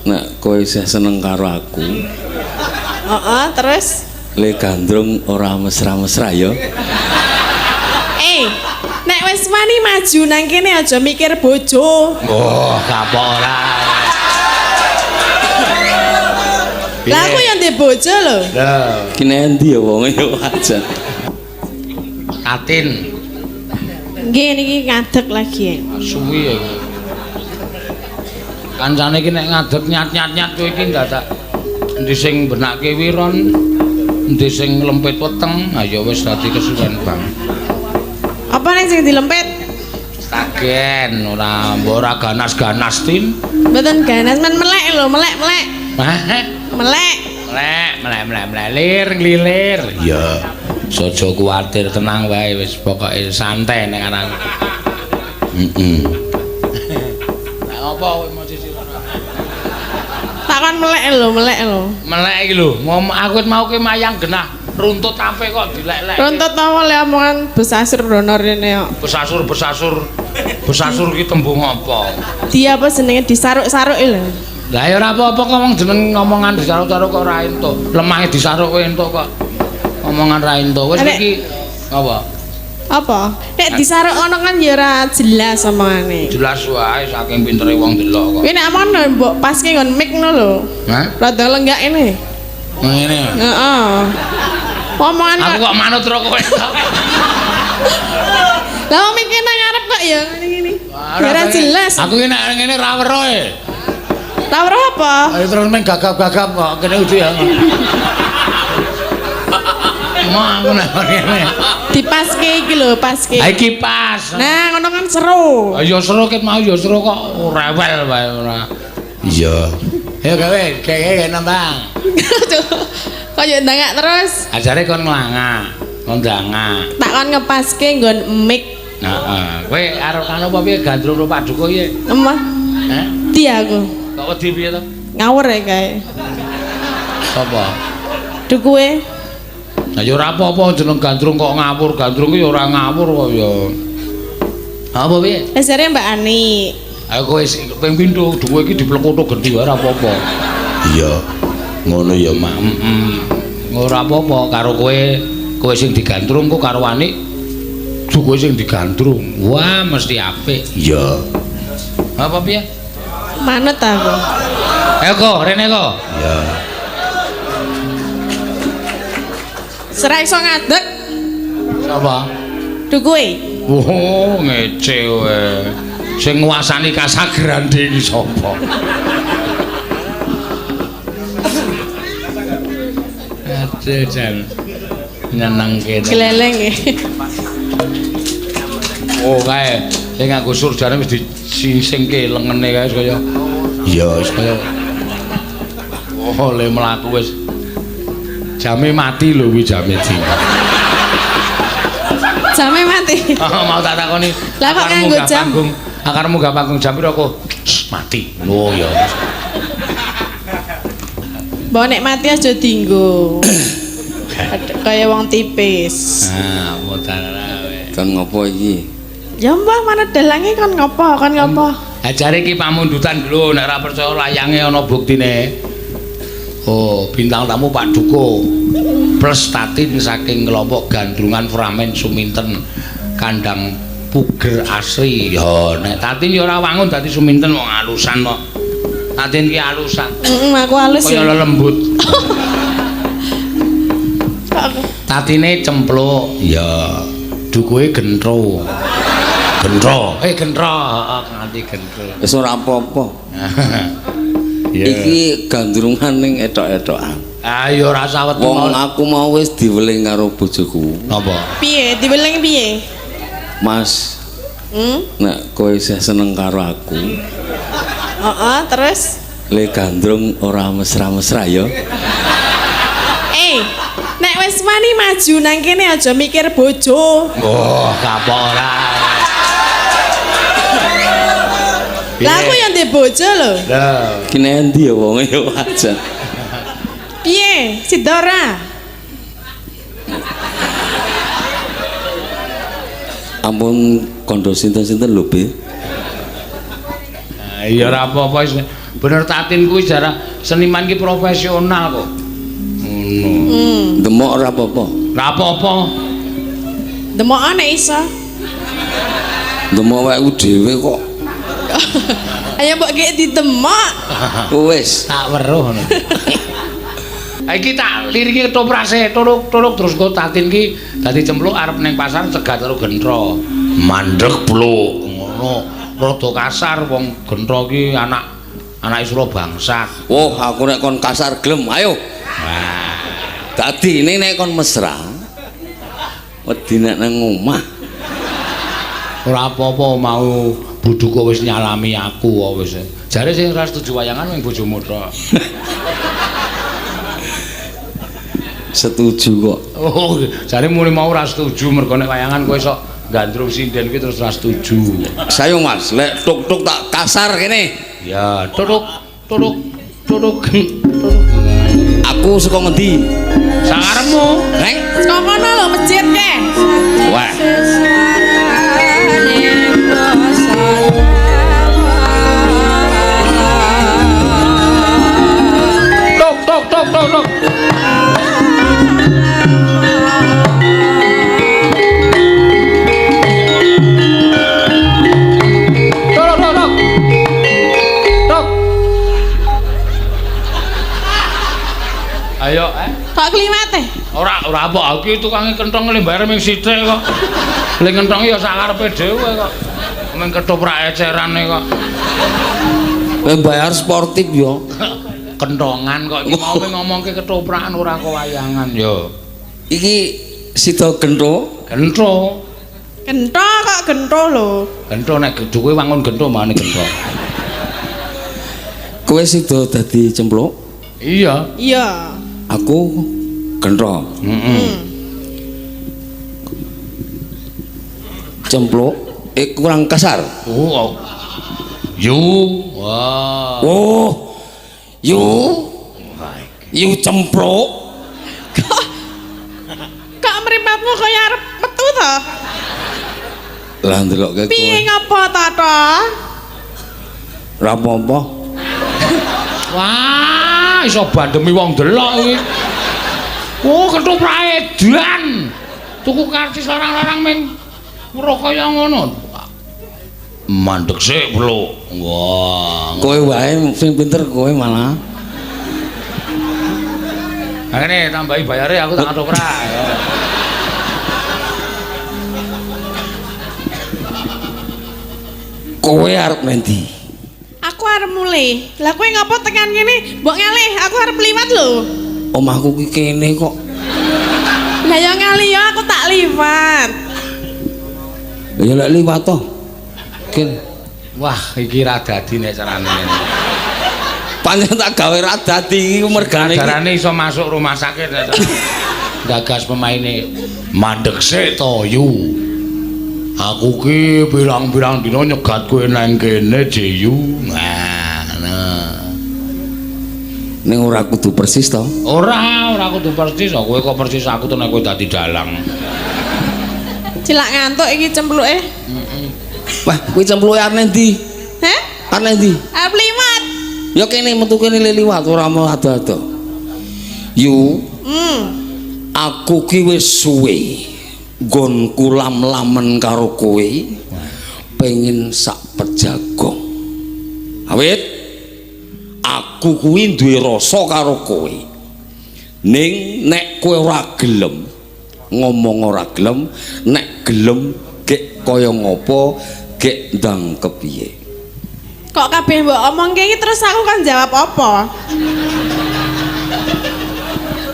Nek kowe isih seneng karo aku, Heeh, terus le gandrung ora mesra-mesra ya. Eh, nek wis wani maju nang kene aja mikir bojo. Oh, kapok ora. Lah aku yang ndek bojo lho. Lho, Ki endi ya wonge ya aja. Tatin. Nggih niki ngadeg lagi ya. Suwi ya iki. Kancane iki nek ngadeg nyat-nyat-nyat kowe iki dadak endi sing benake wiron, endi sing lempit weteng, ha ya wis dadi kesuwen banget. Apa nek sing dilempit? Tagen ora mbok ora ganas-ganas tin. Mboten ganas men melek lho, melek-melek. Hah? Melek. Melek, melek, melek, melek, lir nglilir. Iya. Aja kuwatir, tenang wae wis pokoke santai nek aran. Heeh. Lah ngopo kowe mau sisiran? Tak kon melek lho, melek lho. Melek iki lho, aku mau ki mayang genah runtut tape kok dilek-lek. Runtut apa le omongan besasur rono rene kok. Besasur, besasur. Besasur ki tembung apa? Dia apa jenenge disaruk-saruk lho. Lah ya ora apa-apa kok wong jeneng ngomongan disaruk-saruk kok ora entuk. Lemahe disaruk kowe entuk kok. Omongan ra entuk. Wis iki apa? Apa? Nek disaruk ngono kan ya ora jelas omongane. Jelas wae saking pintere wong delok kok. Kuwi nek omongan mbok paske nggon mic ngono lho. Hah? Rada lenggak ini. Ngene. Heeh. Omongan Aku kok manut ro kowe. Lah wong mikir nang ngarep kok ya ngene-ngene. Ya ora jelas. Aku iki nek ngene ra weruh e. Lah weruh apa? Ayo terus main gagap-gagap kok kene udu ya. Mau aku nek ngene. Dipaske iki lho, paske. Ha iki pas. Nah, ngono kan seru. Ya seru ket mau ya seru kok rewel wae ora. Iya. Ayo gawe, gawe nembang. Kok yo ndangak terus. Ajare kon nglangak, kon ndangak. Tak kon ngepaske nggon mic. Heeh. Kowe arep anu apa piye gandrung karo Pak Duko piye? Emah. Heh? Di aku. Kok wedi piye to? Ngawur ya kae. Sapa? Dukuwe. Lah ya ora apa-apa jeneng gandrung kok ngawur, gandrung ki ya ora ngawur kok ya. Apa piye? Ajare Mbak Ani. Ayo kowe ping pindho duwe iki diplekotho gedhi wae ora apa-apa. Iya. Ngono ya, Mak. Heeh. Ora apa-apa karo kowe, kowe sing digandrung kok karo Anik kowe sing digandrung. Wah, mesti apik. Iya. Apa piye? Manut aku. Ayo kok, rene kok. Iya. Serak iso ngadeg. Sapa? Dukuwe. Oh, ngece kowe. Sing nguasani Casagrande iki sapa? Aduh, jan. Nyenengke. Gleleng e. Oh, kae sing nganggo surjane wis disingsingke lengene kae kaya. Iya, wis kaya. Oh, le mlaku wis. Jame mati lho kuwi jame di. Jame mati. Oh, mau tak takoni. Lah kok nganggo jam? Akar munggah panggung jam piro kok? Mati. Oh ya. Mbok nek mati aja dienggo. Kaya wong tipis. Ah, mboten. Kon ngopo iki? Ya mbah mana dalange kon ngopo? Kon ngopo? Ajare iki pamundutan lho nek ora percaya layange ana buktine. Oh, bintang tamu Pak Duko plus Tatin saking kelompok Gandrungan Framen Suminten kandang Puger Asri. Ya nek Tatin ya ora wangun dadi Suminten wong alusan kok. Tatin ki alusan. Heeh, aku alus ya. Kaya lelembut. Tatine cempluk. Ya, dukuhe gentro. Gentro. Gentro, heeh, nganti gentro. Wis ora apa-apa. Iki gandrungan ning etok-etokan. Ah ya ora sawet. Wong aku mau wis diweling karo bojoku. Napa? Piye? Diweling piye? Mas. Nek kowe isih seneng karo aku. Heeh, terus le gandrung ora mesra-mesra ya. Eh, nek wis wani maju nang kene aja mikir bojo. Oh, kapok ora. Lah aku yang ndek bojo lho. Lho, ki endi ya wonge ya aja. Piye? Sida ora? Ampun kondo sinten-sinten lho, Bi. Ya ora apa-apa wis. Bener Tatin kuwi jarah seniman ki profesional kok. Ngono. Demok ora apa-apa. Ora apa-apa. Demok nek iso. Demok awakku dhewe kok. Ayo mbok gek didemok. Wis. Tak weruh ngono. Iki tak liriki ketoprak turuk-turuk terus kok Tatin ki dadi cempluk arep ning pasar cegat karo Gentro. Mandek bluk ngono. Rada kasar wong Gentro ki anak Surabangsat. Oh, aku nek kon kasar gelem, ayo. Wah. Dadi ini nek kon mesra. Wedi nek nang omah. Ora apa-apa mau buduku wis nyalami aku kok wis. Jare sing ora setuju wayangan mung bojomu tok. Setuju kok. Oh, jare muni mau ora setuju mergo nek wayangan kowe sok gandrung sinden kuwi terus ora setuju. Sayo Mas, lek tuk-tuk tak kasar kene. Ya, turuk turuk turuk turuk. Aku saka ngendi? Sakarepmu. Neng? Saka kono lho masjid ke. Wah. Tuk tuk tuk tuk tuk. Tuk tuk tuk. Tuk. Ayo, Kok kliwate? Ora ora apa aku iki tukange kenthong le bayar ming sithik kok. Le kenthong ya sak karepe dhewe kok. Ming ketoprak ecerane kok. Kowe bayar sportif yo. Kenthongan kok iki mau ngomongke ketoprakan ora kok wayangan yo. Iki sida gentho. Gentho. Gentho kok gentho lho. Gentho nek kowe wangun gentho mane gentho. Kowe sida dadi cempluk? Iya. Iya. Aku gentho. Heeh. Cempluk kurang kasar. Oh. Yu. Wah. Oh. Yu. Yu cempluk. Kok mripatmu kaya arep metu to? Lah ndelokke kowe. Piye ngapa ta to? Ora apa-apa. Wah, iso bandemi wong delok iki. Oh, ketoprak edan. Tuku karcis larang-larang ming weruh kaya ngono. Mandek sik, Bro. Wah. Kowe wae sing pinter kowe malah. Nah, ngene tambahi bayare aku tak ketoprak. Kowe arep nendi? Aku arep mulih. Lah kowe ngapa tekan kene? Mbok ngalih, aku arep liwat lho. Omahku ki kene kok. Lah ya ngalih ya aku tak liwat. Ya lek liwat to. Kene. Wah, iki ra dadi nek carane ngene. Pancen tak gawe ra dadi iki mergane iki. Carane iso masuk rumah sakit nek gagas pemaine mandek sik to yu. Aku ki pirang-pirang dina nyegat kowe nang kene Jeyu. Nah, nah. Ning ora kudu persis to? Ora, ora kudu persis. Kowe kok persis aku to nek kowe dadi dalang. Cilak ngantuk iki cempluke. Heeh. Wah, kuwi cempluke arep ndi? Heh? Arep ndi? Arep liwat. Ya kene metu kene liwat ora mau ado-ado. Yu. Aku ki wis suwe nggonku lam-lamen karo kowe pengin sak pejagong. Awit aku kuwi duwe rasa karo kowe. Ning nek kowe ora gelem ngomong ora gelem, nek gelem gek kaya ngopo, gek ndang kepiye. Kok kabeh mbok omongke iki terus aku kan jawab apa?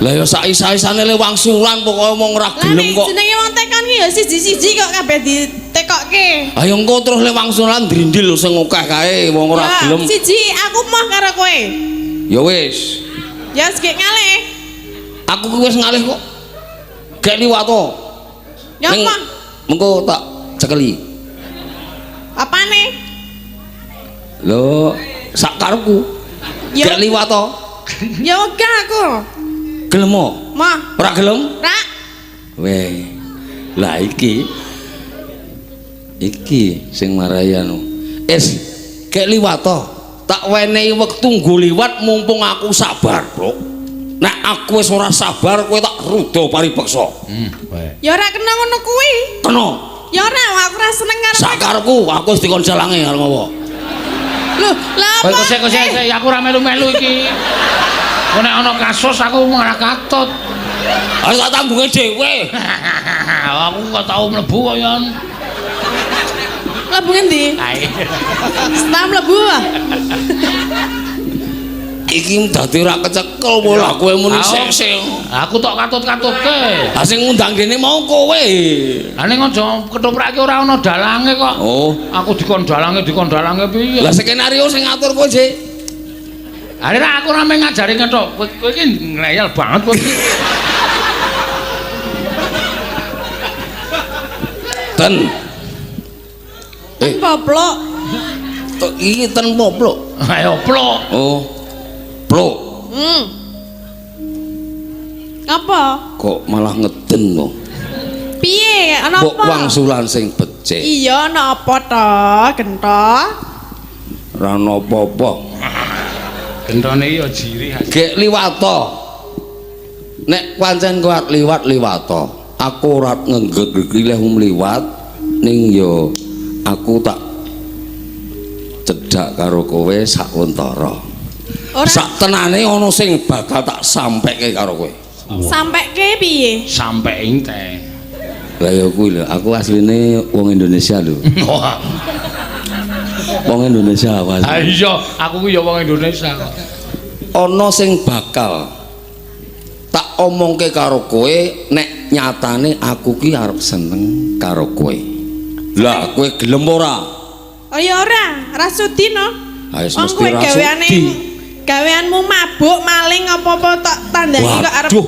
Lah ya sak isa-isane le wangsulan pokoke omong ora gelem kok. Jenenge wong tekon ki ya siji-siji kok kabeh ditekokke. Ayo engko terus le wangsulan drindil sing akeh kae wong ora gelem. Siji aku moh karo kowe. Ya wis. Ya wis gek ngalih. Aku ki wis ngalih kok. Gek liwat to. Ya moh. Mengko tak cekeli. Apane? Lho, sak karepku. Gek liwat to. Ya wegah aku. Gelem mo? Moh. Ora gelem? Ora. Weh. Lah iki iki sing marai anu. Es gek liwat to. Tak wenehi wektu nggo liwat mumpung aku sabar, Bro. Nek aku wis ora sabar kowe tak ruda paripeksa. Wae. Ya ora kena ngono kuwi. Kena. Ya ora, aku ora seneng karo kowe. Sakarepku aku wis dikon jalange arep ngopo. Lho, lah Kowe apa? kok sik aku ora melu-melu iki. Kok nek ana kasus aku malah katut. Ayo tak tanggunge dhewe. Aku kok tau mlebu kaya. Mlebu ngendi? Ae. Setelah mlebu ah. Iki dadi ora kecekel malah kowe muni sik-sik. Aku tok katut-katutke. Lah sing ngundang kene mau kowe. Lah ning aja ketoprak iki ora ana dalange kok. Oh. Aku dikon dalange piye? Lah skenario sing ngatur kowe, Dik. Lah ora aku ora mung ngajari kethok. Kowe iki ngleyel banget kowe iki. Ten. Eh, Poplok. Iki ten poplok. Ayo plok. Oh. Plok. Apa? Kok malah ngeden kok. Piye? Ana Mbok apa? wangsulan sing becik. Iya, ana apa to, Gento? Ora ana apa-apa. Gentone ya jiri. Gek liwato. Nek pancen kowe arep liwat liwato. Aku ora ngenggek leh liwat ning yo aku tak cedhak karo kowe sakwentara. Ora Sak tenane ana sing bakal tak sampeke karo kowe. sampeke piye? Sampe ing teh. Lah ya kuwi lho, aku asline wong Indonesia lho. Wah. Wong Indonesia aku asline. Ha iya, aku ku ya wong Indonesia kok. Ana sing bakal tak omongke karo kowe nek nyatane aku ki arep seneng karo kowe. Lah kowe gelem ora? Oh ya ora, ora sudi no. Ha wis Wong mesti kowe ra gaweane sudi. gaweanmu mabuk, maling apa-apa tak tandani kok arep. Waduh.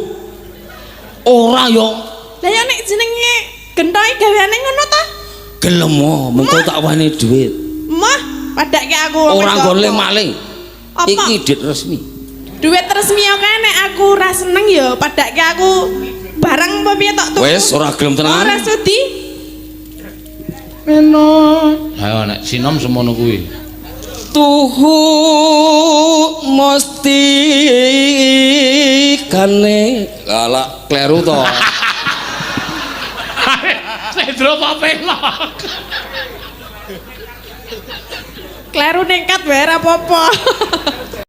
Ora yo. Lah ya nek jenenge gentoke gaweane ngono ta? Gelem oh, mengko tak wani dhuwit. Mah, padake aku wong Ora wedok nggone apa. maling. Apa? Iki duit resmi. Duit resmi yo kae nek aku ora seneng yo padake aku barang apa piye tok tuku. Wis ora gelem tenan. Ora sudi. Meno. Ayo nek sinom semono kuwi. Tuhu mesti kane. Lah kleru to. Slendro apa pelok? Kleru nekat wae ora apa-apa.